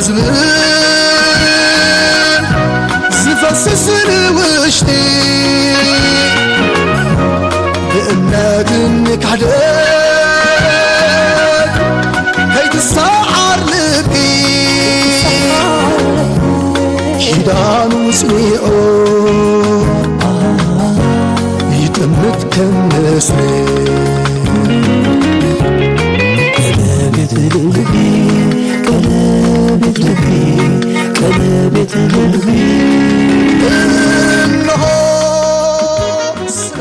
ዝብል ዝፈስስ ንውሽጢ ብእምነትን ክሕደት ከይትሰዓር ልቢ ኪዳኑ ጽኒዑ ይጥምት ከም ንስሪ። ቀለቤት ልቢ፣ ቀለቤት ልቢ፣ ቀለቤት ልቢ። እነሆ ስለ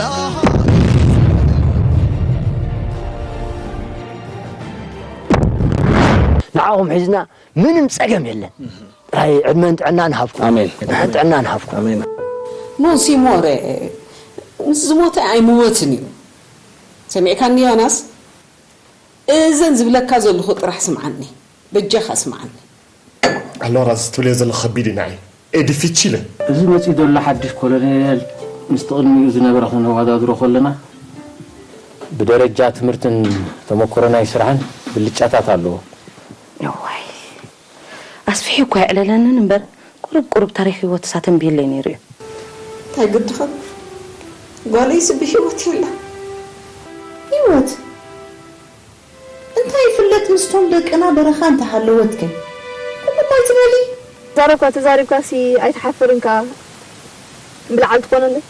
ንዓኹም ሒዝና ምንም ጸገም የለን። ጥራይ ዕድመን ጥዕናን ሃብኩም። ኣሜን። ዕድመን ጥዕናን ሃብኩም። ኣሜን። ኖንሲሞረ፣ ምስ ዝሞተ ኣይምወትን እዩ። ሰሚዕካኒ ዮናስ? እዘን ዝብለካ ዘለኹ ጥራሕ ስምዓኒ። በጃኻ ስምዓኒ። ኣሎራዝ፣ ትብልዮ ዘለኺ ከቢድ እዩ ንዓይ። ኤ ዲፊቺለ። እዚ መጺኡ ዘሎ ሓድሽ ኮሎኔል ምስቲ ቅድሚኡ ዝነበረ ክነወዳድሮ ከለና፣ ብደረጃ ትምህርትን ተመክሮ ናይ ስራሕን ብልጫታት ኣለዎ። እዋይ፣ ኣስፊሑ እኳ የዕለለንን እምበር፣ ቁሩብ ቁሩብ ታሪኽ ህይወት እሳ ተንብየለይ ነይሩ እዩ። እንታይ ግድኻ? ጓለይስ ብህይወት የላ። ህይወት? እንታይ ይፍለጥ ምስቶም ደቅና በረኻ እንተሃለወት ከ? ኩሉ ማይ ዝበሊ? ዛረብካ ተዛሪብካሲ ኣይትሓፍርን ከኣ? ብልዓል ትኾነለይ?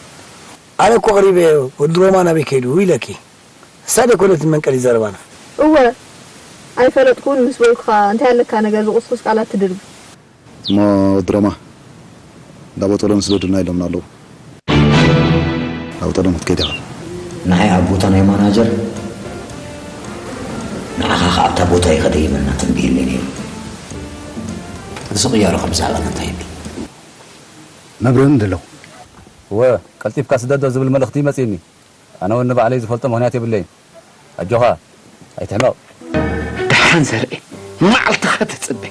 ኣነ እኮ ኣቕሪበዮ፣ ወዲ ሮማ ናበይ ከይዱ ኢለኪ። እሳ ደይኮነት መንቀሊ ዘረባና። እወ፣ ኣይፈለጥኩን ምስ በልኩኻ እንታይ ኣለካ ነገር ዝቑስቁስ ቃላት ትድርቢ? እሞ ወዲ ሮማ፣ እንዳ ቦጦሎ ንስደዱልና ኢሎምና ኣለዉ። ናብ ቦጦሎ ክትከይድ ኢኻ። ንዓይ ኣብ ቦታ ናይ ማናጀር፣ ንዓኻ ኸኣ ኣብታ ቦታ ኢኻ ደይመና ተንቢህለይ ነይሩ። እዚ ቅያሮ ከም ብዛዕባ እንታይ ይብል? መብርህ እንድሎ። እወ፣ ቀልጢፍካ ስደዶ ዝብል መልእኽቲ መጺእኒ። ኣነ እውን ንባዕለይ ዝፈልጦ ምኽንያት የብለይን። ኣጆኻ፣ ኣይትሕመቕ። ደሓን ዘርኢ፣ መዓልትኻ ተጽበ።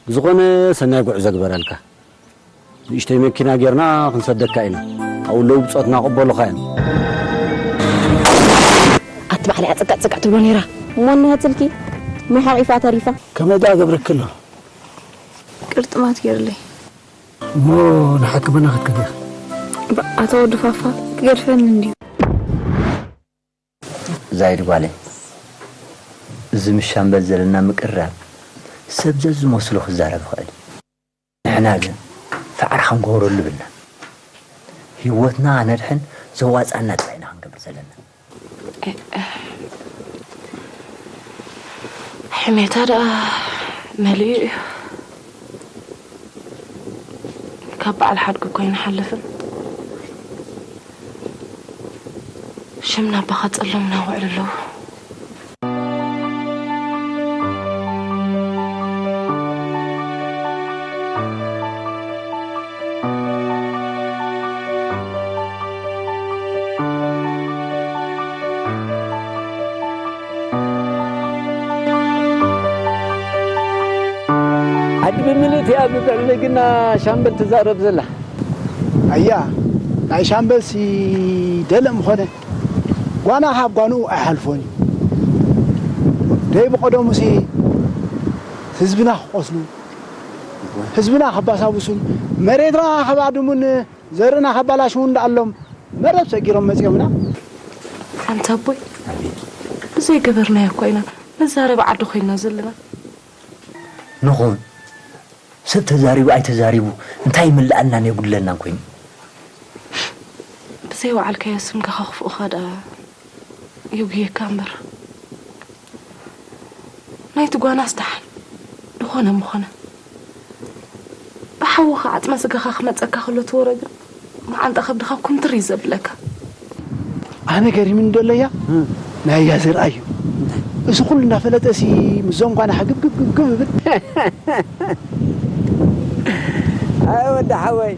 ብዝኾነ ሰናይ ጉዕዞ ግበረልካ። ንእሽተይ መኪና ጌርና ክንሰደካ ኢና። ኣብኡ ኣለዉ ብጾትና ቅበሉኻ እዮም። ኣቲ ባዕለይ ኣጸጋዕ ጸጋዕ ትብሎ ነይራ። እሞ እነሀ ትልኪ ማይ ሓቂፋ ተሪፋ። ከመይ ደኣ ገብረኪ ኣሎ? ቅርጥማት ገይርለይ። እሞ ንሓክመና ክትከድ ኢኻ። ባ-፣ ኣታ ወዲ ፋፋ ክገድፈኒ እንድዩ። ዛይድ ጓለይ፣ እዚ ምስ ሻምበል ዘለና ምቅርራብ ሰብ ዘዝመስሎ ክዛረብ ይኽእል እዩ። ንሕና ግን ፋዕራ ክንገብረሉ ብልና። ህይወትና ነድሕን ዘዋጽኣና ጥራሕ ኢና ክንገብር ዘለና። ሕሜታ ደኣ መሊኡ እዩ። ካብ በዓል ሓድጊ እኮ ኣይንሓልፍን። ሽምና እባ ከጸልሙና ይውዕሉ ኣለዉ። ዓዲ ብምልእቲ ኣብ ልዕሊ ግና ሻምበል ትዛረብ ዘላ። ኣያ፣ ናይ ሻምበልሲ ደለ ምኾነ፣ ጓና ካብ ጓንኡ ኣይሓልፎን እዩ። ደይ ብቐደሙሲ ህዝብና ክቆስሉ፣ ህዝብና ከባሳብሱን፣ መሬትና ከባድሙን፣ ዘርእና ከባላሽውን ደኣሎም መረብ ሰጊሮም መጺኦምና። ኣንታ ኣቦይ፣ ብዘይገበርናዮ እኮ ኢና መዛረቢ ዓዲ ኮይንና ዘለና። ንኹን፣ ሰብ ተዛሪቡ ኣይተዛሪቡ እንታይ ይምልኣልናን የጉድለናን ኮይኑ። ብዘይ ወዓልካዮ ስም ገኻ ክፉእኻ ደኣ የጉየካ እምበር። ናይቲ ጓናስ ደሓን፣ ዝኾነ ምኾነ። ብሓውኻ ዓጽመ ስጋኻ ክመጸካ ከሎ እቲ ወረ ግን መዓንጣ ከብድኻ ኩምትር እዩ ዘብለካ። ኣነ ገሪምኒ ደለያ፣ እም። ናያ ዘርኣዩ። እንታይ? እዚ ኩሉ እንዳፈለጠ ሲ ምስዞም ጓና ሕግብ ግብ ግብ ግብ ይብል። ኣይ ወዲ ሓወይ።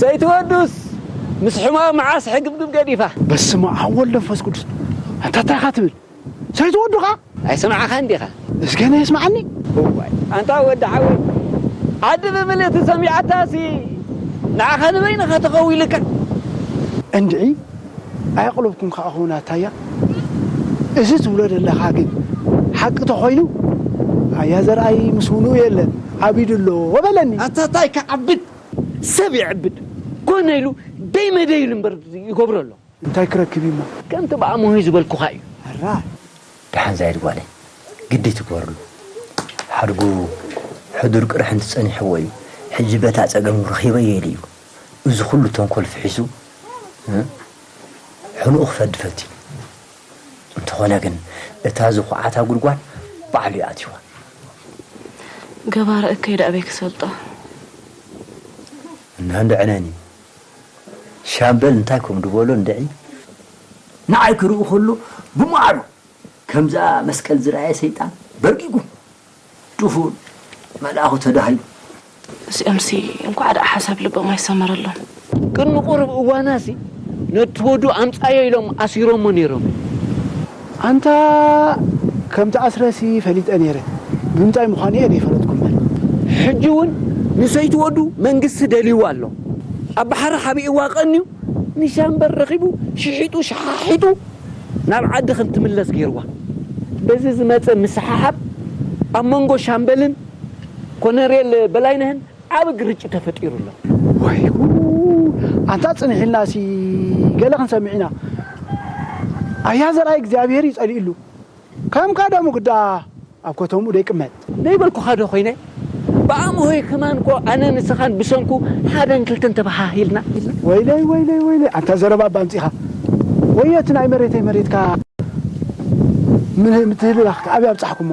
ሰይቲ ወዱስ ምስ ሕማም መዓስ ሕግብግብ ገዲፋ። በስመ ኣብ ወወልድ ወመንፈስ ቅዱስ። ኣንታ እንታይ ኢኻ ትብል? ሰይቲ ወዱኻ? ኣይሰማዕኻን ዲኻ? እስከ ነየስምዓኒ። እዋይ፣ ኣንታ ወዲ ሓወይ፣ ዓዲ ብምልእቲ ሰሚዓታሲ ንዓኻ ንበይንኻ ተኸዊልካ። እንድዒ፣ ኣየቕለብኩን ከኣ ኹን ኣታያ። እዚ ትብሎ ዘለኻ ግን ሓቂ ተኾይኑ፣ ኣያ ዘርኣይ ምስ ውንኡ የለን ዓቢዱ ኣሎ በለኒ። ኣታ ታይ ክዓብድ ሰብ ይዕብድ ኮነ ኢሉ ደይ መደይ ኢሉ እምበር ይገብሮ ኣሎ። እንታይ ክረክብ እዩሞ? ከምቲ ብኣምሆይ ዝበልኩኻ እዩ። ኣራ ደሓን ዛይድ ጓለይ ግዲ ትግበርሉ። ሓድጉ ሕዱር ቅርሒ እንትጸኒሕዎ እዩ ሕጂ በታ ጸገሙ ረኺበዮ ኢሉ እዩ እዚ ኩሉ ተንኮል ፍሒሱ ሕኑኡ ክፈዲ ፈቲኑ። እንተኾነ ግን እታ ዝኹዓታ ጉድጓድ ባዕሉ እዩ ኣትይዋ። ገባር እከይ ደኣ ኣበይ ክሰልጦ? እና እንድዕነኒ ሻምበል እንታይ ከም ድበሎ እንድዒ ንዓይ ክርኢ ከሎ ብማዕዶ ከምዛ መስቀል ዝረኣየ ሰይጣን በርጊጉ ድፉን መልኣኹ ተዳሂሉ። እዚኦምሲ እንኳዕ ደኣ ሓሳብ ልቦም ኣይሰመረሎም። ቅድሚ ቁሩብ እዋናሲ ነቲ ወዱ ኣምጻዮ ኢሎም ኣሲሮሞ ነይሮም። ኣንታ ከም ተኣስረሲ ፈሊጠ ነይረ። ብምንታይ ምዃኑ እየ ዘይፈለጥኩ እምበር። ሕጂ እውን ንሰይቲ ወዱ መንግስቲ ደልይዋ ኣሎ። ኣብ ባሕሪ ሓቢእዋ ቀንዩ ንሻምበል ረኺቡ ሽሒጡ ሸሓሒጡ ናብ ዓዲ ከም ትምለስ ገይርዋ። በዚ ዝመጸ ምስሕሓብ ኣብ መንጎ ሻምበልን ኮነሬል በላይነህን ዓቢ ግርጭት ተፈጢሩ ኣሎ። ወይ ጉድ! ኣንታ ጽንሕ ኢልናሲ ገለ ክንሰምዕ ኢና። ኣያ ዘርኣይ እግዚኣብሄር እዩ ጸሊእሉ። ከም ቀደሙ ግዳ ኣብ ከተምኡ ደይቅመጥ። ደይበልኩኻ ዶ ኮይነ? ብኣምሆይ ከማን እኮ ኣነ ንስኻን ብሰንኩ ሓደን ክልተን ተበሃሂልና። ወይለይ ወይለይ ወይለይ ኣንታ ዘረባ እባ ኣምጺኻ። ወዮ እቲ ናይ መሬተይ መሬትካ ምትህልላኽ ኣበይ ኣብጻሕኩሞ?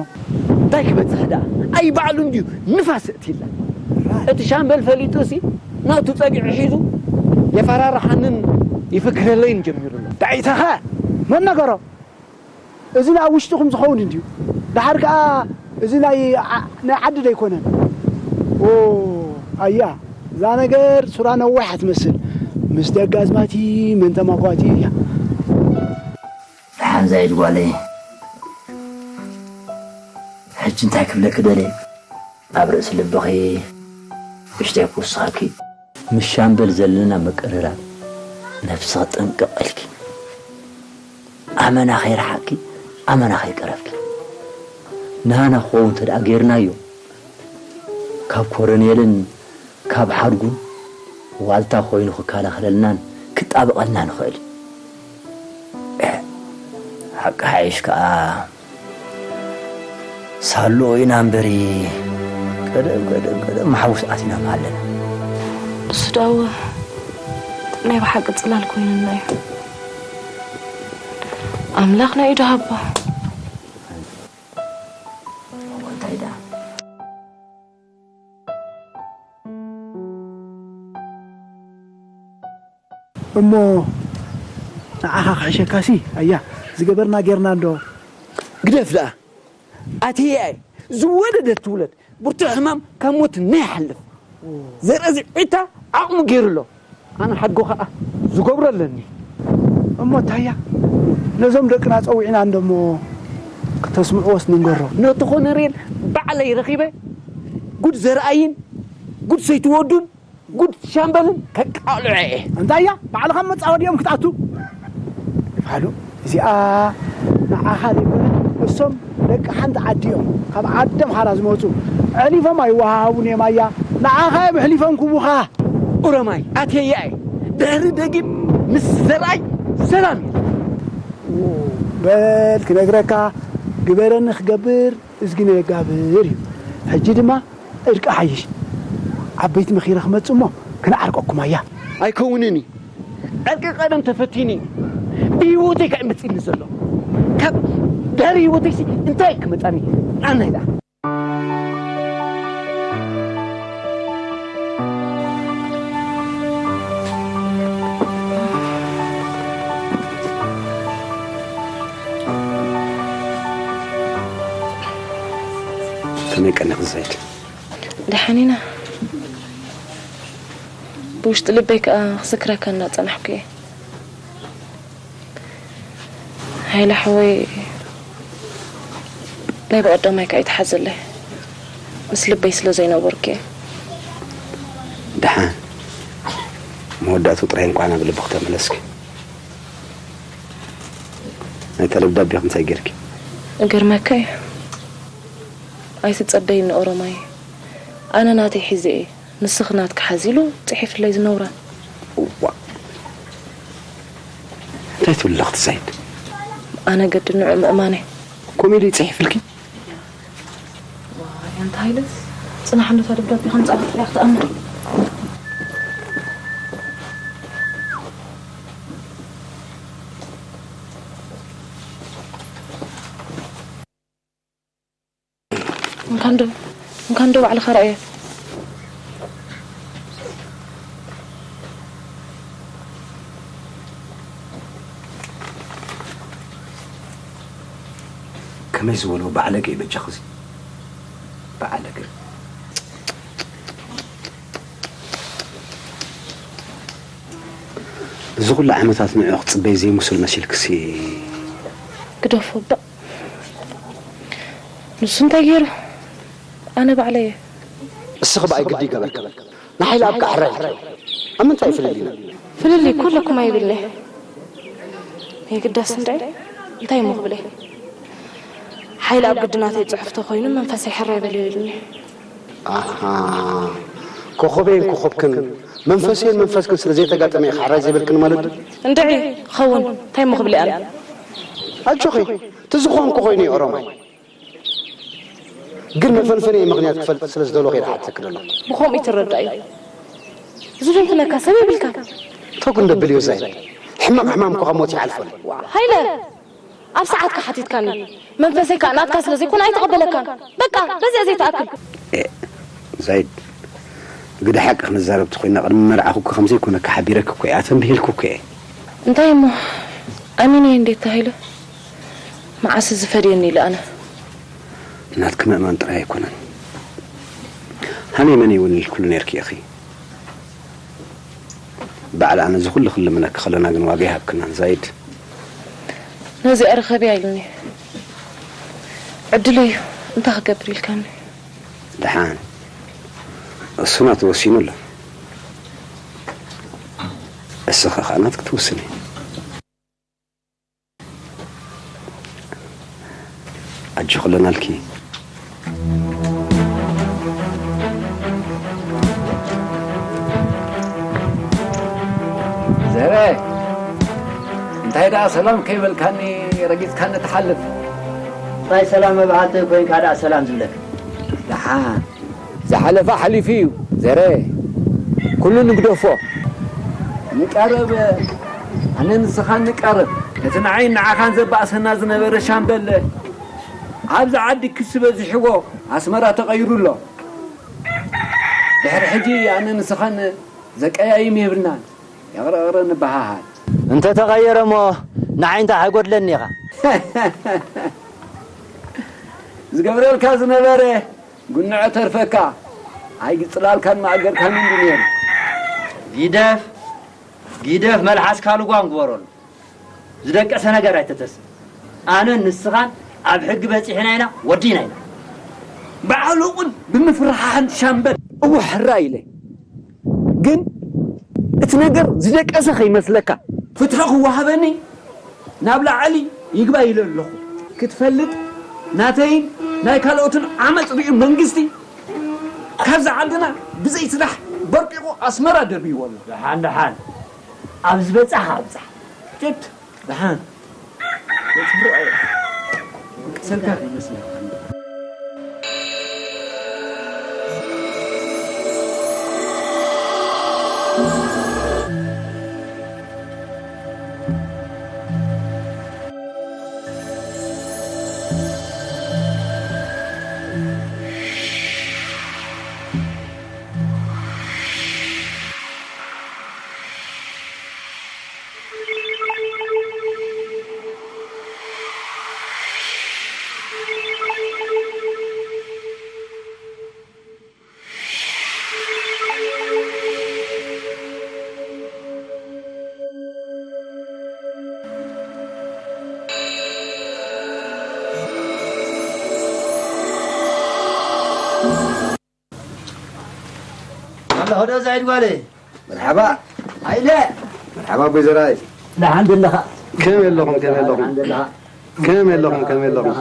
እንታይ ክበጽሕ ደኣ ኣይ ባዕሉ እንድዩ ንፋስ እትይላ። እቲ ሻምበል ፈሊጡሲ ናቱ ጸግዒ ሒዙ የፈራርሓንን ይፍክረለይን ጀሚሩ ኣሎ። ዳዒተኸ መን ነገሮ? እዚ ናይ ውሽጥኹም ዝኸውን እንድዩ። ደሓር ከኣ እዚ ናይ ዓ- ናይ ዓዲ ደይኮነን። ኦ ኣያ እዛ ነገር ሱራ ነዋሕ ትመስል። ምስ ደጋዝማቲ መን ተማኳቲ እያ። ደሓን ዛይድ ጓለይ፣ ሕጂ እንታይ ክብለኪ ደልየ? ኣብ ርእሲ ልብኺ ውሽጠይ ክውስኸኪ። ምስ ሻምበል ዘለና ምቅርራብ ነብስኺ ጥንቅቕ ኢልኪ። ኣመና ከይረሓቕኪ፣ ኣመና ከይቀረብኪ። ንሃና ክኸውን እንተ ደኣ ጌርናዮ፣ ካብ ኮረኔልን ካብ ሓድጉን ዋልታ ኮይኑ ክከላኸለልናን ክጣበቐልናን ይኽእል እዩ። ሓቂ ሓይሽ ከኣ ሳሎ ኢና እምበሪ ቀደም ቀደም ቀደም መሓውስ ኣቲና ምሃለና። ንሱ ደኣ እወ ናይ ብሓቂ ጽላል ኮይኑና እዩ። ኣምላኽ ናይ ኢዱ ሃቦ። እሞ እንታይ ደኣ እሞ ንዓኻ ክሕሸካሲ ኣያ ዝገበርና ጌርና እንዶ። ግደፍ ደኣ ኣትያይ ዝወለደት ትውለድ ብርቱዕ ሕማም ካብ ሞት ነይሓልፍ ዘርኢ ዝዒታ ዓቕሙ ገይሩ ኣሎ ኣነ ሓድጎ ኸዓ ዝገብሮ ኣለኒ እሞ ታያ ነዞም ደቅና ጸዊዕና እንዶ እሞ ክተስምዕዎስ ንንገሮ ነቲ ኮነሬል ባዕለይ ረኺበ ጉድ ዘርኣይን ጉድ ሰይትወዱን ጉድ ሻምበልን ከቃልዖ እየ። እንታይ እያ ባዕልኻ መጻወዲኦም ክትኣቱ ይፍሓሉ። እዚኣ ንዓኻ ዘይኮነ እሶም ደቂ ሓንቲ ዓዲ እዮም። ካብ ዓዲ ኣምሓራ ዝመጹ ኣሕሊፎም ኣይወሃሃቡን እዮም። ኣያ ንዓኻ እዮም ኣሕሊፎም ክቡኻ። ኦሮማይ ኣትየያ እየ። ድሕሪ ደጊም ምስ ዘርኣይ ሰላም እዩ። በል ክነግረካ ግበረኒ ክገብር እዝጊ ነየጋብር እዩ። ሕጂ ድማ ዕርቂ ሓይሽ። ዓበይቲ መኺረ ክመጽእ እሞ ክንዓርቀኩም ኣያ። ኣይከውንን እዩ። ዕርቂ ቀደም ተፈቲኑ እዩ። ብህይወተይ ከ መጺእኒ ዘሎ። ካብ ድሕሪ ህይወተይሲ እንታይ ክመጻኒ? ኣናይ ደኣ። ከመይ ቀኒኺ ዛይድ? ደሓን ኢና። ብውሽጢ ልበይ ከኣ ክዝክረካ እናጸናሕኩ እየ። ሃይለ ሓወይ ናይ ብቐዳማይ ከኣ ይትሓዘለይ። ምስ ልበይ ስለ ዘይነበርኩ እየ። ደሓን መወዳእቱ ጥራይ እንቋዕ ናብ ልብኺ ተመለስኪ። ነታ ደብዳቤኺ እንታይ ጌርኪ? እገርመካ እዩ። ኣይትጸበይኒ ኦሮማይ፣ ኣነ ናተይ ሒዘ እየ፣ ንስኺ ናትኪ ሓዚ ኢሉ ጽሒፍለይ ዝነውራ። እዋ እንታይ ትብሊ ኣለኽቲ ዛይድ? ኣነ ገዲ ንዑ ምእማነይ። ኮሜዲ ይጽሒፍልኪ? ዋይ ኣንታ ሃይለስ ጽናሕ እንዶ እታ ደብዳቤ ከምጻ ክትሪኣ ክትኣምን። እንካንዶ እንካንዶ ባዕልኻ ራእየ። ከመይ ዝበሎ ባዕለገ እዩ በጃኹ እዚ ባዕለገ። እዚ ኩሉ ዓመታት ንዑ ክጽበይ ዘይምሱል መሲልክሲ። ግደፎ እባ። ንሱ እንታይ ገይሩ? ኣነ ባዕለየ። እስኺ ብኣይ ግዲ ይገበርኪ። ንሓይሊ ኣብ ካሕራ ኢልኪ። ኣብ ምንታይ እዩ ፍልልይና? ፍልልይ ኩለኩም ኣይብልኒ። የግዳስ እንድዒ እንታይ እሞ ክብለይ? ሓይሊ ኣብ ግድናተይ ጽሑፍ ተኾይኑ መንፈሰይ ሕራይ በልዮ ኢሉኒ። ኣሃ ኮኾበይን ኮኾብክን መንፈሰይን መንፈስክን ስለ ዘይተጋጠመ ኢኺ ሕራይ ዘይበልክኒ ማለት ድዩ? እንድዒ ክኸውን እንታይ እሞ ክብለይ ኣነ? ኣጆኺ እቲ ዝኾንኩ ኮይኑ እዩ ኦሮማይ። ግን መፈንፈኒ ምኽንያት ክፈልጥ ስለ ዝደለኹ እየ ዝሓተኪ ዘለኹ። ብኸምኡ ይትረዳእ እዩ። ዝፍንፍነካ ሰብ የብልካን። ተጉ እንደብል እዩ ዛይድ። ሕማቕ ሕማም እኮ ካብ ሞት ይሓልፎ ኣሎ። ዋእ። ሃይለ! ኣብ ሰዓትካ ሓቲትካኒ። መንፈሰይ ከኣ ናትካ ስለ ዘይኮነ ኣይተቐበለካን። በቃ፣ በዚኣ ዘይትኣክል። ዛይድ፣ ግደ ሓቂ ክንዛረብ ተኾይና ቅድሚ መርዓኹ እኮ ከምዘይኮነካ ሓቢረኪ እኮ እየ፣ ኣተንቢሂልኪ እኮ እየ። እንታይ እሞ ኣሚነየ እንዴት ተባሂለ? መዓስ እዚ ፈድየኒ ኢለ ኣነ። ናትኪ ምእማን ጥራይ ኣይኮነን። ሃኒ መኒ እውን ኢልክሉ ነይርኪ ኢኺ። ባዕል ኣነ እዚ ኩሉ ክልምነኪ ከለና ግን ዋጋ ይሃብክናን ዛይድ። ነዚኣ ርኸብያ ኢሉኒ። ዕድለይ እዩ። እንታይ ክገብር ኢልካኒ? ደሓን እሱ ናቱ ወሲኑ ኣሎ። እስኺ ኸኣ ናትኪ ትውስኒ። ኣጆኺ ኣለናልኪ። ዘረ እንታይ ደኣ ሰላም ከይበልካኒ ረጊጽካኒ ትሓልፍ። እንታይ ሰላም መብሃልተይ ኮይንካ ደኣ ሰላም ዝብለካ? ደሓን ዝሓለፈ ሓሊፉ እዩ ዘረ ኩሉ ንግደፎ። ንቀረብ ኣነ ንስኻን ንቀረብ። እቲ ንዓይን ንዓኻን ዘባእሰና ዝነበረ ሻምበል ኣብዚ ዓዲ ክሲ በዚሕዎ ኣስመራ ተቐይሩ ኣሎ። ድሕሪ ሕጂ ኣነ ንስኻን ዘቀያይም የብልናን። ይቕረ ይቕረ ንበሃሃል። እንተ ተቐየረ እሞ ንዓይ እንታይ ኣይጎድለኒ ኢኻ። ዝገብረልካ ዝነበረ ጉንዖ ተርፈካ ኣይግጽላልካን ማእገርካን እንዲ ነይሩ። ጊደፍ ጊደፍ መልሓስካ ልጓም ግበረሉ። ዝደቀሰ ነገር ኣይተተስእ። ኣነን ንስኻን ኣብ ሕጊ በጺሕና ኢና ወዲና ኢና። ብዓሎቑን ብምፍርሓሕን ሻምበል። እወ ሕራይ ኢለ። ግን እቲ ነገር ዝደቀሰ ከይመስለካ። ፍትሒ ክወሃበኒ ናብ ላዕሊ ይግባይ ኢለ ኣለኹ። ክትፈልጥ ናተይን ናይ ካልኦትን ዓመጽ ርእዩ መንግስቲ ካብዛ ዓድና ብዘይ ስራሕ በርቂቑ ኣስመራ ደርብይዎ ኣሎ። ደሓን ደሓን ኣብ ዝበጻሕ ኣብጻሕ። ጭድ ደሓን በጽሕሩ ኣየ ሰልካ ከይመስለካ። ኣሎ ሆዶ ዛይድ ጓለይ። መርሓባ። ኣይለ። መርሓባ ኣቦይ ዘርኣይ። ደሓን ደለኻ? ከመይ ኣለኹም፣ ከመይ ኣለኹም? ደሓን ደለኻ? ከመይ ኣለኹም? ከመይ ኣለኹም?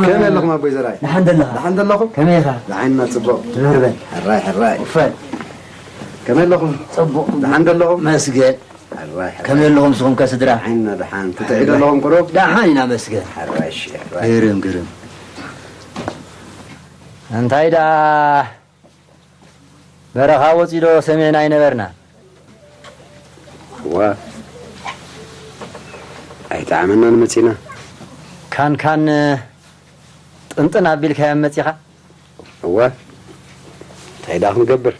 ከመይ ኣለኹም ኣቦይ ዘርኣይ? ደሓን ደለኻ? ደሓን ደለኹም? ከመይ ኢኻ? ደሓንና ጽቡቕ። ክብር በል። ሕራይ፣ ሕራይ። ክፈል። ከመይ ኣለኹም? ጽቡቕ። ደሓን ደለኹም? መስገን። ሕራይ፣ ሕራይ። ከመይ ኣለኹም ንስኹም ከ ስድራ? ደሓንና ደሓን። ትጥዒ ደለኹም ቁሩብ? ደሓን ኢና መስገን። ሕራይ፣ እሺ፣ ሕራይ። ግርም፣ ግርም። እንታይ ደኣ በረኻ ወጺዶ ሰሜን ኣይነበርና። እዋ፣ ኣይጠዓመናን መጺና። ካን ካን ጥንጥን ኣቢልካዮም መጺኻ? እዋ፣ እንታይ ደኣ ክንገብር?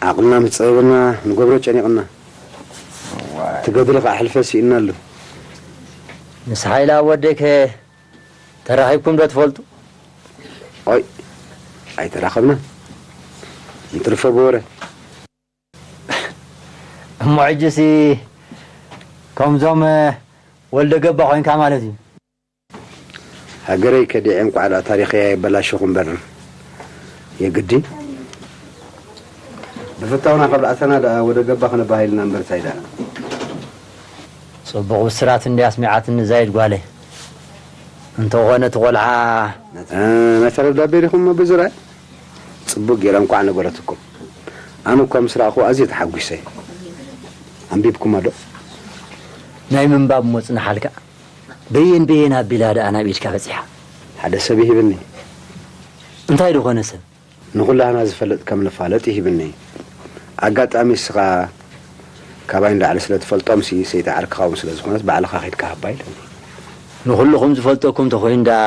ዓቕልና ምስ ጸበበና ንገብሮ ጨኒቕና። እዋ። እቲ ገድሊ ከኣ ሕልፈት ስኢንና ኣሎ። ምስ ሓይላ ወደይ ከ ተራኺብኩም ዶ ትፈልጡ? ኦይ፣ ኣይተራኸብናን። እንትርፎ ብወረ። እሞ ሕጂሲ ከምዞም ወልደ ገባ ኮይንካ ማለት እዩ። ሃገረይ ከዲዐ እንቋዕ ደኣ ታሪኸይ ኣየበላሸኹ እምበር የግዲ። ብፍታውና ካብ ኣተና ደኣ ወደ ገባ ክነባሂልና እምበር እንታይ ደኣ። ጽቡቕ ብስራት እንድያ ኣስሚዓትኒ ዛይድ ጓለይ። እንተኾነ እቲ ቆልዓ ነታ ደብዳቤ ዲኹም ኣቦይ ዘርኣይ? ጽቡቕ ገይራ እንቋዕ ነገረትኩም። ኣነ እኳ ምስ ረኣኹ ኣዝየ ተሓጒሰ። ኣንቢብኩማ ዶ? ናይ ምንባብ እሞ ጽንሓልካ። በየን በየን ኣቢላ ደኣ ናብ ኢድካ በጺሓ? ሓደ ሰብ ይሂብኒ። እንታይ ዝኾነ ሰብ? ንኹላህና ዝፈልጥ ከም ንፋለጥ ይሂብኒ። ኣጋጣሚ እስኻ ካባይ ንላዕሊ ስለ ትፈልጦምሲ ሰይቲ ዓርክኻ እውን ስለ ዝኾነት ባዕልኻ ኬድካ ሃባ ኢለኒ። ንኹልኹም ዝፈልጠኩም ተኾይኑ ደኣ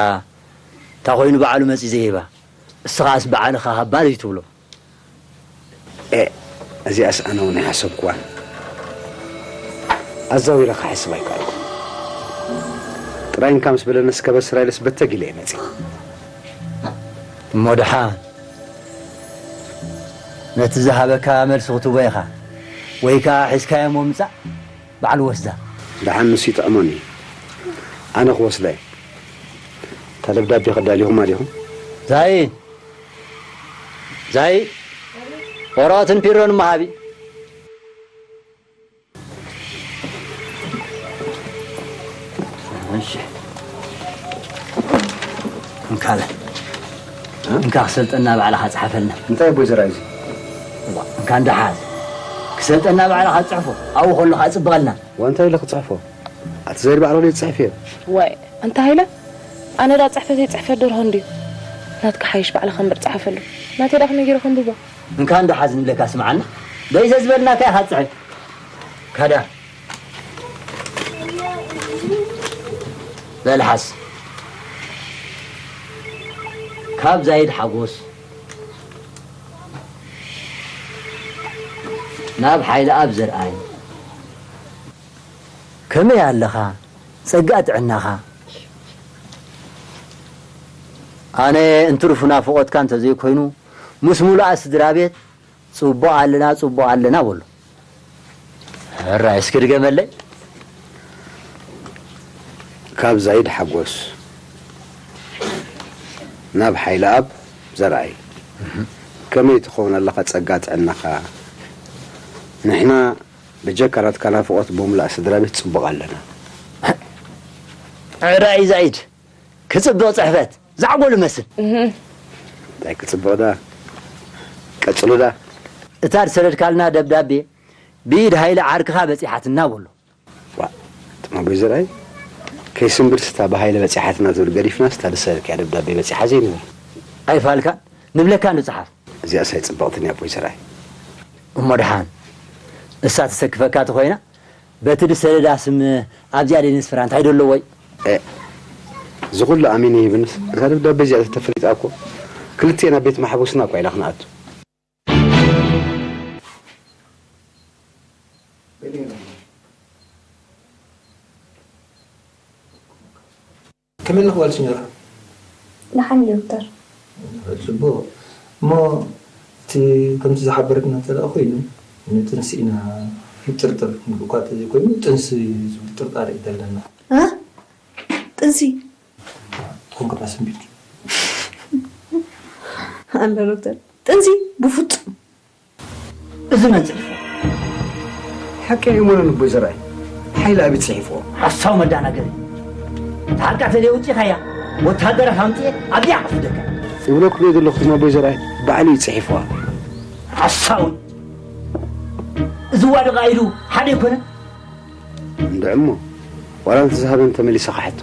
እንታይ ኮይኑ ባዕሉ መጺኡ ዘይህባ? እስኻስ ባዕልኻ ሃባ ዘይትብሎ? ኤ፣ እዚኣስ ኣነ እውን ኣይሓሰብኩዋን። ኣዛዊረ ክሓስብ ኣይከኣልኩን። ጥራይ እንካ ምስ በለኒ እስከ በስራ ኢለስ በተግ ኢለ እየ መጺእ። እሞ ደሓን ነቲ ዝሃበካ መልሲ ክትቦ ኢኻ ወይ ከኣ ሒዝካዮ እሞ ምጻእ ባዕሉ ወስዳ። ደሓን ንሱ ይጥዕሞኒ። ኣነ ክወስዳ እየ። እታ ደብዳቤ ከዳሊኹማ ዲኹም? ዛይ፣ ዛይ፣ ወረቐትን ፒሮን እሞ ሃቢ። እሺ። እንካ በል። እ? እንካ ክሰልጠና ባዕልኻ ጸሓፈልና። እንታይ ኣቦይ ዘርኣይ እዚ? እዋ፣ እንካ እንዳ ሓዝ። ክሰልጠና ባዕልኻ ጽሕፎ። ኣብኡ ከሎ ከኣ ጽብቐልና። እዋ፣ እንታይ ኢለ ክጽሕፎ? ኣቲ ዘይድ ባዕሉ ወዲኡ ዝጽሕፍ እየ። ዋይ፣ ኣንታ ሃይለ፣ ኣነ ዳ ጽሕፈተይ ጽሕፈት ደርሆ እንድዩ። ናትካ ሓይሽ ባዕልኻ እምበር ጸሓፈሉ። ናተይ ዳ ከመይ ገይረ ከንብቦ? እንካ እንዳ ሓዝ ንብለካ ስምዓና። በይዘ ዝበልናካ ኢኻ ትጽሕፍ። ካዳ። በል ሓዝ። ካብ ዛይድ ሓጎስ ናብ ሓይለኣብ ዘርኣይ። ከመይ ኣለኻ? ጸጋ ጥዕናኻ? ኣነ እንትርፉ ናፍቖትካ እንተዘይኮይኑ፣ ምስ ሙሉኣ ስድራ ቤት ጽቡቕ ኣለና፣ ጽቡቕ ኣለና በሎ። ሕራይ፣ እስኪ ድገመለይ። ካብ ዛይድ ሓጎስ ናብ ሓይለኣብ ዘርኣይ። ከመይ ትኸውን ኣለኻ ጸጋ ጥዕናኻ? ንሕና ብጀካ ናትካ ናፍቖት ብምሉኣ ስድራ ቤት ጽቡቕ ኣለና። ሕራይ ዛይድ፣ ክጽብቕ ጽሕፈት፣ ዛዕጎል መስል። እህ። እንታይ ክጽብቕ ደኣ? ቀጽሉ ደኣ። እታ ዝሰደድካልና ደብዳቤ ብኢድ ሃይለ ዓርክኻ በጺሓትና በሎ። ዋ፣ ጥማ ኣቦይ ዘርኣይ፣ ከይስንብድ ስታ ብሃይለ በጺሓትና ዝብል ገዲፍና ስታ ዝሰደድካያ ደብዳቤ በጺሓ ዘይንብል። ኣይፋልካን፣ ንብለካ ንጽሓፍ። እዚኣስ ኣይጽብቕትን እያ ኣቦይ ዘርኣይ። እሞ ደሓን፣ እሳ ትሰክፈካ ተኾይና፣ በቲ ዝሰደዳ ስም ኣብዚኣ ደይ ነስፍራ፣ እንታይ ዶ ኣለዎ? እ፣ እዚ ኩሉ ኣሚን ይህብንስ፣ እዛ ደብዳቤ እዚኣ ተተፈሊጣ እኮ፣ ክልቴና ቤት ማሕቡስና እኳ ኢላ ክንኣቱ። ከመይ ኣለኺ ጓል ሲኞራ? ደሓን ዶክተር። ጽቡቕ። እሞ እቲ ከምቲ ዝሓበረትና እንተ ደኣ ኮይኑ፣ ንጥንሲ ኢና ንጥርጥር፣ ንብኳ እንተዘይኮይኑ ጥንሲ ዝብል ጥርጣረ እዩ ዘለና። እ? ጥንሲ? ትኾንክና ስንቢት። ኣንዳ ዶክተር፣ ጥንሲ ብፍጹም። እዚ መጽሓፍ ሓቂ እዩ። እመኑኒ ኣቦይ ዘርኣይ፣ ሓይሊ ኣቢት ጽሒፍዎ። ሓሳው መዳናገሪ። ታሓቃ ተለይ ውጪኻያ፣ ወታደራት ኣምጽኤ ኣብዚኣ ኣቕፍደካ። ይብለኩ ዘለኹ ትማ ኣቦይ ዘርኣይ ባዕሉ እዩ ጽሒፍዋ። ሓሳዊ። እዚ ዋድቓ ኢሉ ሓደ ኣይኮነን። እንድዕሞ ዋላ እንተ ዝሃበን ተመሊሰ ክሓቶ።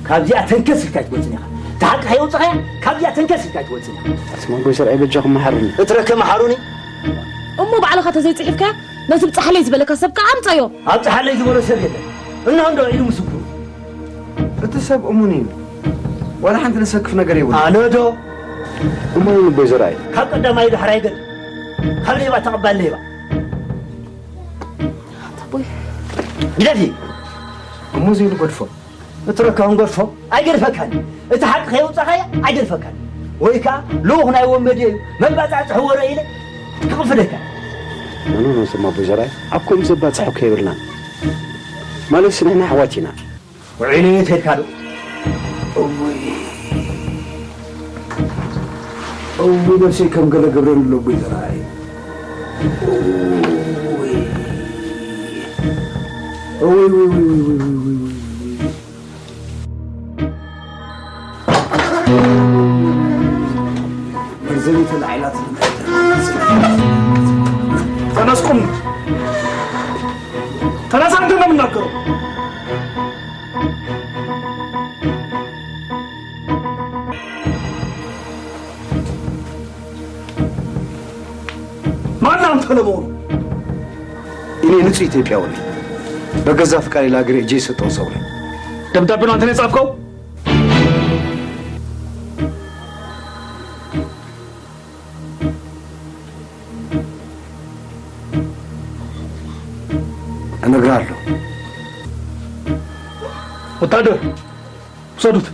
ካብዚኣ ተንከስ ኢልካ ኣይትወፅን ኢኻ። እቲ ሓቂ ከየውፅኻያ ካብዚኣ ተንከስ ኢልካ ኣይትወፅን ኢኻ። ኣስማ ጎይሰር ኣይበጃኹም መሓሩኒ። እትረከ መሓሩኒ። እሞ ባዕልኻ ተዘይፅሒፍካ ነዚ ብፃሕለይ ዝበለካ ሰብ ከዓ ኣምፀዮ። ኣብ ፃሕለይ ዝበሎ ሰብ የለን። እንሆ እንዶ ኢሉ ምስክሩ። እቲ ሰብ እሙን እዩ። ዋላ ሓንቲ ዘሰክፍ ነገር የብሉ። ኣነ ዶ? እሙን እዩ ንቦይ ዘርኣይ። ካብ ቀዳማይ ዳሕራይ ገድ ካብ ሌባ ተቐባል ሌባ። ኣቦይ። ግደፊ። እሞ ዘይሉ ገድፎ። እትረከቦም ገድፎ ኣይገድፈካን። እቲ ሓቂ ከየውፃኻዮ ኣይገድፈካን። ወይ ከዓ ልኡኽ ናይ ወንበዴ እዩ፣ መባፃፅሒ ወረ ኢለ ክቕፍደካ። ኖ፣ ኖ፣ ኖ፣ ስማ ኣቦይ ዘርኣይ፣ ኣብ ከምኡ ዘባፅሐ እኮ የብልናን። ማለትስ ንሕና ኣሕዋት ኢና። ውዒሉ እዩ ተልካ ዶ? እውይ፣ እውይ፣ ነብሰይ ከም ገለ ገብረን ኣሎ ኣቦይ ዘርኣይ። እውይ፣ እውይ፣ እውይ። መርዘኒ ተላዒላ ትብል። ተነስኩም። ተነሳ፣ እንትን ነው የምናገረው። ማን አንተ ለመሆኑ? እኔ ንጹህ ኢትዮጵያዊ ነኝ። በገዛ ፍቃዴ ለሀገሬ እጄ የሰጠው ሰው ነኝ። ደብዳቤውን አንተ ነው የጻፍከው? እነግርሃለሁ። ወታደር ውሰዱት።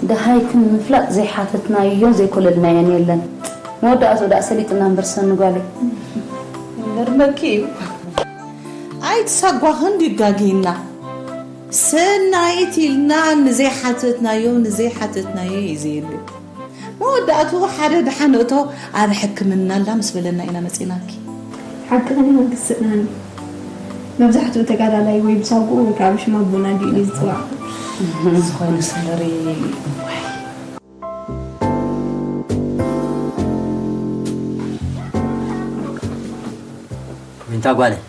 ደሃይክን ምፍላጥ ዘይሓተትናዮን ዘይኮለልናዮን የለን። መወዳእትኡ ደኣ ሰሊጥና እምበር ሰኒ ጓለይ። ይገርመኪ እዩ። ኣይትሳጓ ክንዲ ይጋግይና። ሰናይት ኢልና ንዘይሓተትናዮ፣ ንዘይሓተትናዮ እዩ ዘየለ። መወዳእትኡ ሓደ ደሓን እቶ ኣብ ሕክምና ኣላ ምስ በለና ኢና መጺናኪ። ሓቅኺ ንመንግስቲ ስእናኒ። መብዛሕትኡ ተጋዳላይ ወይ ብሳጉኡ ወይ ከዓ ብሽም ኣቦና ድዩ ኢሉ ዝፅዋዕ። ዝኾነ ሰለሪ እዋይ። ዊንታ ጓለይ፣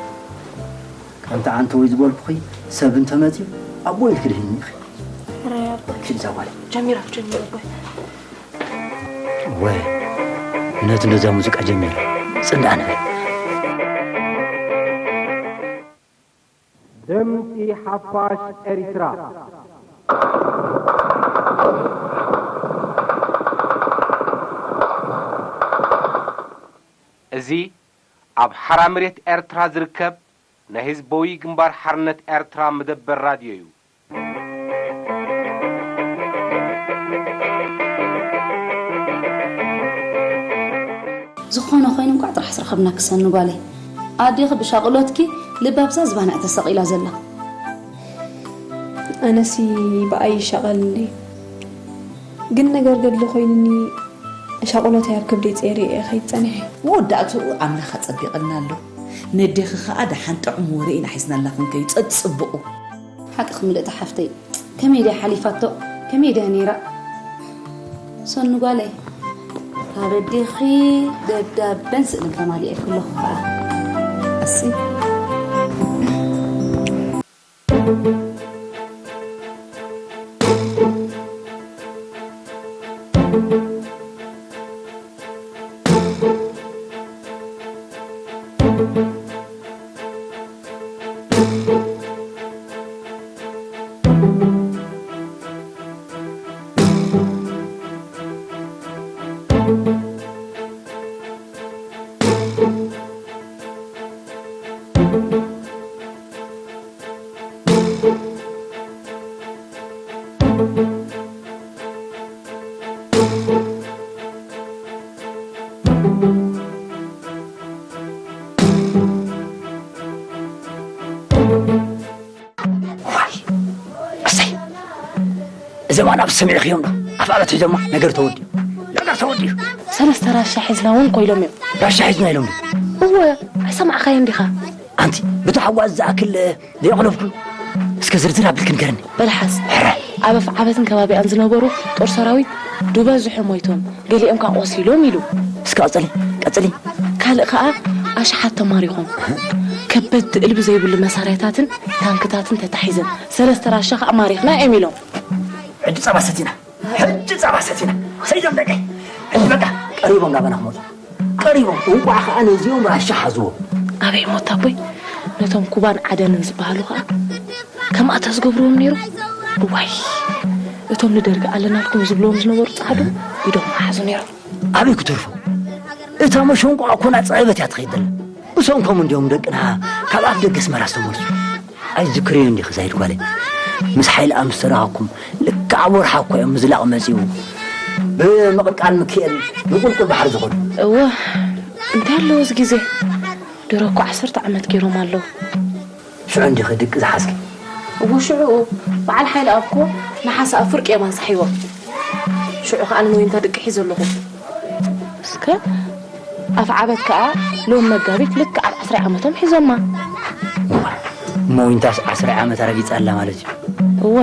ከምቲ ዓንተወይ ዝበልኩኺ ሰብ እንተመፅዩ ኣቦ ኢልኪ ድህኒ ኢኺ። ሕራይ ኣቦ። ኪድ እዛ ጓለይ። ጀሚራ፣ ጀሚራ ኣቦ። ወይ፣ ነቲ ነዛ ሙዚቃ ጀሚራ፣ ጽንዳ ንበል። ድምጺ ሓፋሽ ኤሪትራ። እዚ ኣብ ሓራ መሬት ኤርትራ ዝርከብ ናይ ህዝባዊ ግንባር ሓርነት ኤርትራ መደበር ራድዮ እዩ። ዝኾነ ኮይኑ እንኳዕ ጥራሕ ዝረኸብናኪ ሰኒ ጓለይ። ኣዴኺ ብሻቕሎትኪ ልባ ኣብዛ ዝባንዕ ተሰቒላ ዘላ። ኣነሲ ብኣይ ይሻቐልኒ። ግን ነገር ገድሊ ኮይኑኒ ሻቕሎተይ ኣብ ከብደይ ጸይረ እየ ከይድ ጸኒሐ። መወዳእትኡ ኣምላኽ ኣጸቢቕልና ኣሎ። ነዴኺ ኸኣ ደሓን ጥዑም ወረ ኢና ሒዝናላኽን ከዩ ጸጽብቑ። ሓቅኺ ምልእቲ ሓፍተይ፣ ከመይ ድያ ሓሊፋቶ? ከመይ ድያ ነይራ? ሰኑ ጓለይ፣ ካብ ኣዴኺ ደብዳበን ስእልን ተማሊኤኪ ኣለኹ ኸኣ። ኣስይ። ደማ ናብ ሰሚዕኽዮም ዶ? ኣፍኣለት ሒዞማ፣ ነገር ተወዲኡ። ነገር ተወዲኡ። ሰለስተ ራሻ ሒዝና እውን ኮይሎም እዮም። ራሻ ሒዝና ኢሎም ዶ? እወ፣ ኣይሰማዕኻዮን ዲኻ? ኣንቲ፣ ብታሕጓዝ ዝኣክል፣ እ፣ ዘየቕለብኩ። እስከ ዝርዝር ኣቢልክ ንገርኒ። በልሓስ፣ ሕራይ። ኣብ ኣፍዓበትን ከባቢኣን ዝነበሩ ጦር ሰራዊት ብበዝሑ ሞይቶም፣ ገሊኦም ከኣ ቆሲሎም ኢሉ። እስከ ቀጽሊ፣ ቀጽሊ። ካልእ ከኣ ኣሽሓት ተማሪኾም፣ ከበድቲ እልቢ ዘይብሉ መሳርያታትን ታንክታትን ተታሒዘን፣ ሰለስተ ራሻ ከኣ ማሪኽና እዮም ኢሎም። ሕጂ ጸባ ሰቲና፣ ሕጂ ጸባ ሰቲና። ሰይዶም ደቀይ፣ ሕጂ በቃ ቀሪቦም ናባና ክመጹ። ቀሪቦም፣ እንቋዕ ከኣ ነዚኦም ራሻ ሓዝዎም። ኣበይ ሞት ኣቦይ፣ ነቶም ኩባን ዓደንን ዝበሃሉ ከኣ ከምኣ ተዝገብርዎም ነይሩ። እዋይ፣ እቶም ንደርጊ ኣለናልኩም ዝብልዎም ዝነበሩ ጸዓዱ ኢዶም ምሓዙ ነይሮም። ኣበይ ክተርፎ? እታ መሸንቋ እኮ እናጸበበት እያ ትኸይድ ዘላ። እሶም ከምኡ እንድዮም ደቅና ካብ ኣፍ ደገ ኣስመራ ዝተመልሱ። ኣይዝክርዮን ዲኺ ዛይድ ጓለይ? ምስ ሓይልኣ ምስ ተራኸብኩም ልክዕ ኣብ ወርሓ እኮ እዮም ምዝላቕ መጺኡ ብምቕልቃል ሚካኤል ንቁልቁል ባሕሪ ዝኸዱ። እወ፣ እንታይ ኣለዎ እዚ ግዜ? ድሮ እኮ ዓሰርተ ዓመት ገይሮም ኣለዉ። ሽዑ እንዲኺ ድቂ ዝሓዝኪ? እወ፣ ሽዑ በዓል ሓይልኣብ እኮ ነሓሰ ኣብ ፍርቂ እዮም ኣንሳሒቦም። ሽዑ ከኣ ንሞይንታ ድቂ ሒዘ ኣለኹ። እስከ ኣፍዓበት ከኣ ሎም መጋቢት ልክዕ ኣብ ዓስራይ ዓመቶም ሒዞማ። እዋ፣ እሞ ዊንታስ ዓስራይ ዓመት ኣረጊጻ ኣላ ማለት እዩ። እወ።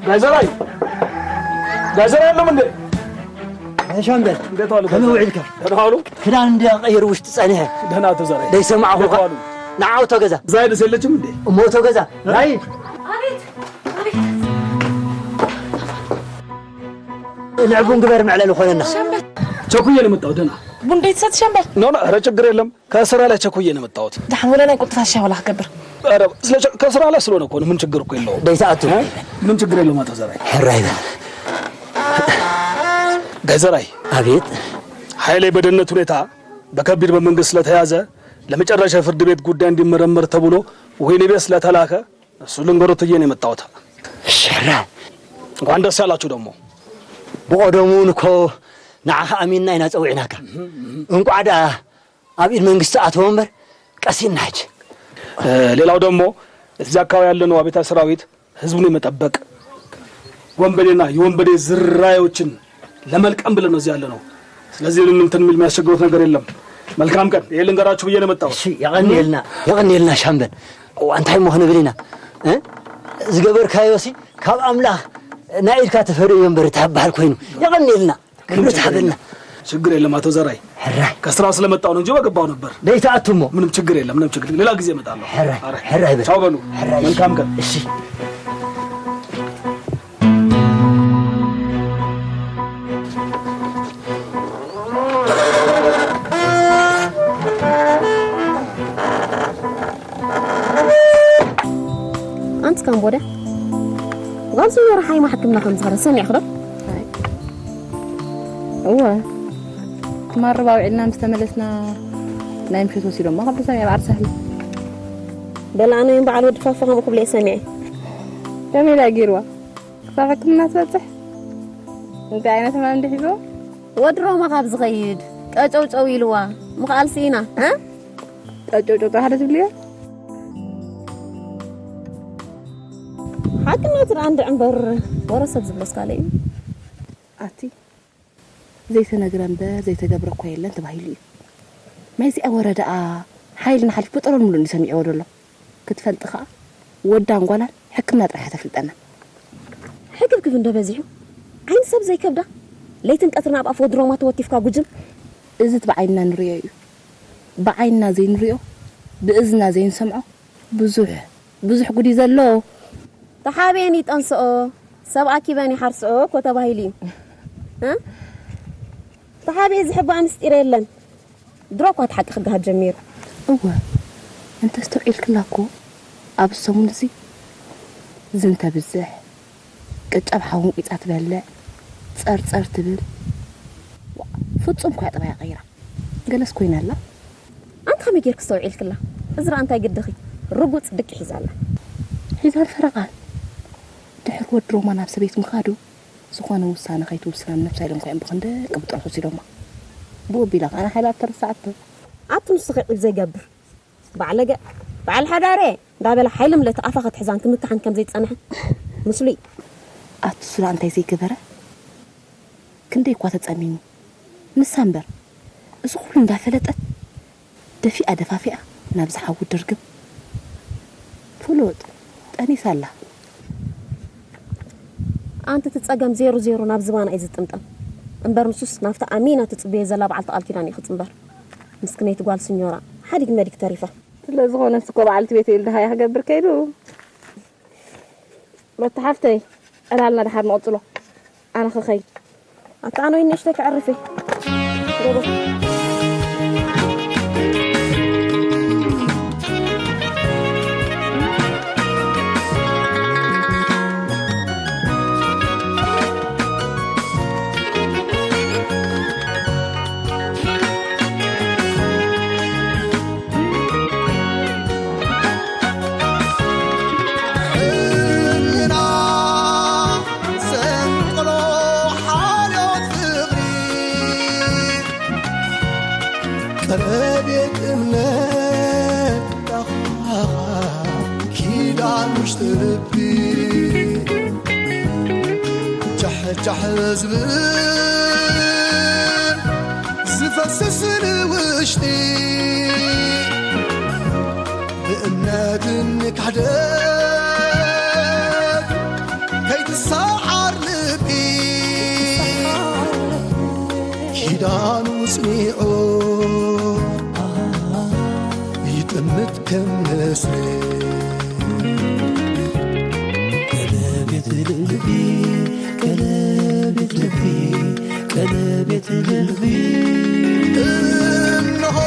ጋዘራይ፣ ጋዘራይ የለም እንዴ? ሻምበል፣ እንዴት ዋሉ? ከመይ ውዒልካ? ደህና ዋሉ? ክዳን እንድያ ቀይር ውሽጢ ጸኒሐ። ደህና ተዘራይ። ደይሰማዕኹ እንዴት ዋሉ? ንዓው ተገዛ። ዛይድስ የለችም እንዴ? እሞ ተገዛ። ዛይድ። ኣቤት፣ ኣቤት። ንዕቡን ግበር መዕለሊ ኾነና። ሻምበል። ቸኩዬ ነው የመጣሁት፣ ደህና። ቡን ደይትሰቲ ሻምበል? ኖ፣ ኖ፣ ኧረ ችግር የለም። ከስራ ላይ ቸኩዬ ነው የመጣሁት። ዳሕም ወደ ናይ ቁጥታ ሻይ ወላ ክገብር። ኧረ፣ ስለ ቸ-፣ ከስራ ላይ ስለሆነ እኮ ነው፣ ምን ችግር እኮ የለውም። ደይሰኣቱ። እ? ምን ችግር የለውም አቶ ዘራይ። ሕራይ በል። ጋይ ዘራይ። አቤት። ኃይሌ በደህንነት ሁኔታ በከቢድ በመንግስት ስለተያዘ ለመጨረሻ የፍርድ ቤት ጉዳይ እንዲመረመር ተብሎ ወህኒ ቤት ስለተላከ እሱ ልንገሮት ብዬ ነው የመጣሁት። እሺ፣ ሕራይ። እንኳን ደስ ያላችሁ ደግሞ። ብቐደሙ እውን እኮ ንዓኻ ኣሚንና ኢና ጸዊዕናካ። እንቋዕ ደኣ ኣብ ኢድ መንግስቲ ኣተወ እምበር ቀሲንና ሕጂ። እ፣ ሌላው ደግሞ እዚህ አካባቢ ያለነው አብዮታዊ ሰራዊት ህዝቡን የመጠበቅ ወንበዴና የወንበዴ ዝራዮችን ለመልቀም ብለን ነው እዚህ ያለነው። ስለዚህ ምንም እንትን የሚል የሚያስቸግሩት ነገር የለም። መልካም ቀን። ይሄ ልንገራችሁ ብዬ ነው የመጣሁት። እሺ፣ የቐንየልና፣ የቐንየልና ሻምበል። እዋ፣ እንታይ እሞ ክንብል ኢና? እ? ዝገበርካዮሲ ካብ ኣምላኽ ናይ ኢድካ ተፈርዩ እምበር እታ በሃል ኮይኑ። የቐንየልና። ክብረት ሃበልና። ችግር የለም አቶ ዘራይ። ሕራይ። ከስራ ስለመጣሁ ነው እንጂ በገባሁ ነበር። ደይተኣቱ እሞ። ምንም ችግር የለም፣ ምንም ችግር። ሌላ ጊዜ እመጣለሁ። ሕራይ፣ ኧረ። ሕራይ በል። ቻው በሉ። ሕራይ። መልካም ቀን። እሺ። ኣንቲ ካምቦድያ፣ ጓል ዝወረ ሓይማ ሕክምና ከም ዝኸደ ሰሚዕኺ ዶ? ኣይ። እወ። ትማል ርባ ውዒልና ምስ ተመለስና ናይ ምሸት ወሲዶማ ካብ ተሰሚዐ በዓል ሳሕሊ። በላዕናዮም በዓል ወዲ ፋፋ ከምኡ ክብለ እየ ሰሚዐ። ከመይ ደኣ ገይርዋ? ክሳብ ሕክምና ትበጽሕ? እንታይ ዓይነት ሕማም እንዲሒዝዎ? ወዲ ሮማ ካብ ዝኸይድ ቀጨውጨው ኢልዋ ምኽኣል ስኢና፣ እ? ቀጨውጨው ጥራሕ ዶ ትብልዮ? ሓቅነቱ ደኣ እንድዒ እምበር ወረ ሰብ ዝብሎስ ካልእ እዩ። ኣቲ ዘይተነግረ እምበር ዘይተገብረ እኮ የለን ተባሂሉ እዩ። ናይዚኣ ወረ ደኣ ሓይልና ሓሊፉ ብጠሎል ምሉእ እንዲ ሰሚዕዎ ደሎ። ክትፈልጢ ኸኣ ወዳን ጓላን ሕክምና ጥራሕ እያ ተፍልጠና። ሕክብክብ እንዶ በዚሑ። ዓይኒ ሰብ ዘይከብዳ። ለይትን ቀትርን ኣብ ኣፍ ወዲ ሮማ ተወቲፍካ ጉጅም። እዚ እቲ ብዓይንና ንርእዮ እዩ። ብዓይንና ዘይንርእዮ፣ ብእዝንና ዘይንሰምዖ ብዙሕ፣ ብዙሕ ጉድ እዩ ዘሎ። ተሓብኤን ይጠንስኦ፣ ሰብ ኣኪበን ይሓርስኦ እኮ ተባሂሉ እዩ። እ? ተሓብኤ ዝሕባእ ምስጢር የለን። ድሮ እኳ እቲ ሓቂ ክገሃድ ጀሚሩ። እወ፣ እንተስተውዒልክላ እኮ ኣብዚ ሰሙን እዚ ዝንተ ብዝሕ፣ ቅጫ ብሓዊ እንቂጻ ትበልዕ፣ ጸርጸር ትብል። ዋ፣ ፍጹም እኳ ጠባያ ቀይራ። ገለስ ኮይና ኣላ። ኣንቲ ከመይ ጌርክ ኣስተውዒልክላ? እዝራ እንታይ ግድኺ? ርጉጽ ድቂ ሒዛ ኣላ። ሒዛን ፈረቓን። ድሕሪ ወዲ ሮማ ናብ ሰበይት ምኻዱ፣ ዝኾነ ውሳነ ከይትውስና ነብሳ ኢሎም እኳ እዮም ብኽንደ ቅብጥር ወሲዶማ። ብኡ ኣቢላ ከኣ ንሓይላ ተረሳዓቶ። ኣቲ ንስኺ ዒብ ዘይገብር። ባዕለገ፣ በዓል ሓዳሬ እንዳበለ ሓይሊ ምልእቲ ኣፋ ክትሕዛን ትምክሓን ከም ዘይጸንሐ ምስሉይ። ኣቲ ሱላ እንታይ ዘይገበረ? ክንደይ እኳ ተጸሚሙ። ንሳ እምበር፣ እዚ ኩሉ እንዳፈለጠት ደፊኣ ደፋፊኣ ናብ ዝሓዊ ድርግም። ፍሉጥ፣ ጠኒሳ ኣላ። ኣንቲ እቲ ጸገም ዜሩ ዜሩ ናብ ዝባና እዩ ዝጥምጠም። እምበር ንሱስ ናብቲ ኣሚና ትጽበዮ ዘላ በዓልቲ ቃል ኪዳን እዩ ክጽንበር። ምስክነይቲ ጓል ስኞራ፣ ሓዲግ መዲግ ተሪፋ። ስለ ዝኾነስ እኮ በዓልቲ ቤት ኢሉ ድሃያ ክገብር ከይዱ። በቲ ሓፍተይ፣ ዕላልና ድሓር ንቕጽሎ። ኣነ ክኸይድ። ኣታ ኣነ ወይ ንእሽተይ ክዕርፍ እየ። ጎበዝ። ሕልና ዘንቅሎ ሓልዮት ፍቕሪ፣ ቀለቤት እምነት ኪዳን ውሽጢ ልቢ፣ ጃሕ ጃሕ ዝብል ዝፈስስ ንውሽጢ፣ ብእምነትን ክሕደት ከይትሰዓር ልቢ፣ ኪዳኑ ጽኒዑ ይጥምት ከም ንስሪ። ቀለቤት ልቢ፣ ቀለቤት ልቢ፣ ቀለቤት ልቢ። እንሆ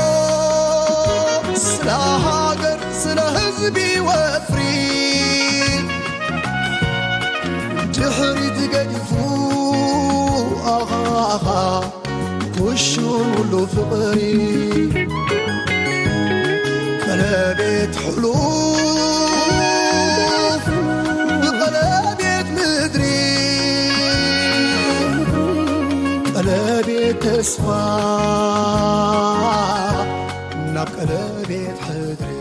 ስለ ሃገር፣ ስለ ህዝቢ ወፍሪ፣ ድሕሪት ገዲፉ፣ ኣኻ፣ ኣኻ፣ ኩሹን ሁሉ ፍቕሪ። ቀለቤት ሕሉፍ ብቐለቤት ምድሪ፣ ቀለቤት ተስፋ ናብ ቀለቤት ሕድሪ።